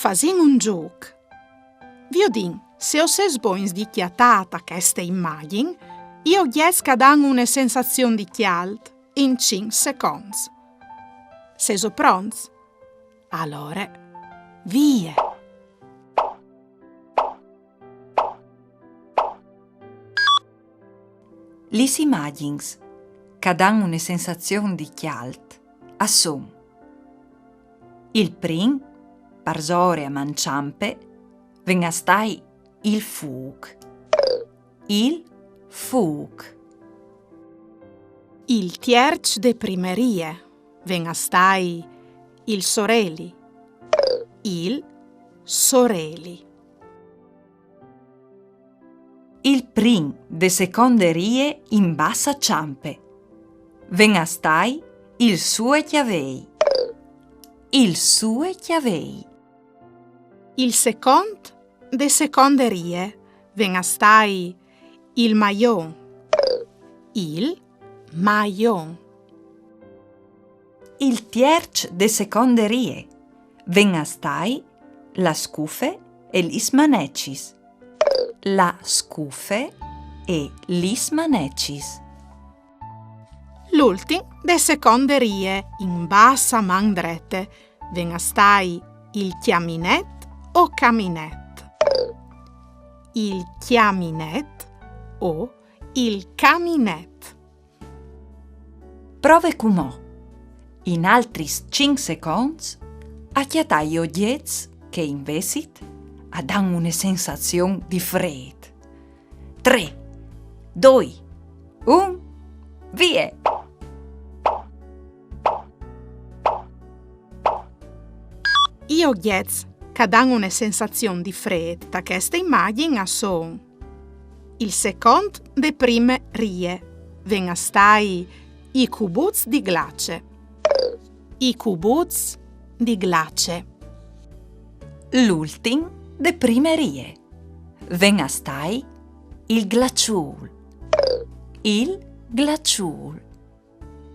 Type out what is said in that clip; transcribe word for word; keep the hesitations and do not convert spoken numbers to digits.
Fasìn un zûc. Viodìn se o sês bogns di cjatâ ta cheste imagjin i ogjets che a dan une sensazion di cjalt in cinc seconts. Sêso pronts? Alore, vie! Lis imagjins che a dan une sensazion di cjalt a son: il prin, parsore a man çampe, ven a stâi il fûc. Il fûc. Il tierç de prime rie, ven a stâi il soreli. Il soreli. Il prin de seconde rie in bassa çampe, ven a stâi il sue cjavei. Il sue cjavei. Il secont de seconde rie, ven a stâi il maion. Il maion. Il tierç de seconde rie, ven a stâi la scufe e lis manecis. La scufe e lis manecis. L'ultin de seconde rie, in bassa man drete, ven a stâi il cjaminet o caminet. Il cjaminet o il caminet. Prove cumò, in altris cinc seconts, a cjatâ i ogjets che invezit a dan une sensazion di frêt. Trê, doi, un, vie! I ogjets che a dan une sensazion di frêt ta cheste imagjin a son: il secont de prime rie, ven a stâi i cubuts di glace. I cubuts di glace. L'ultin de prime rie, ven a stâi il glaçûl. Il glaçûl.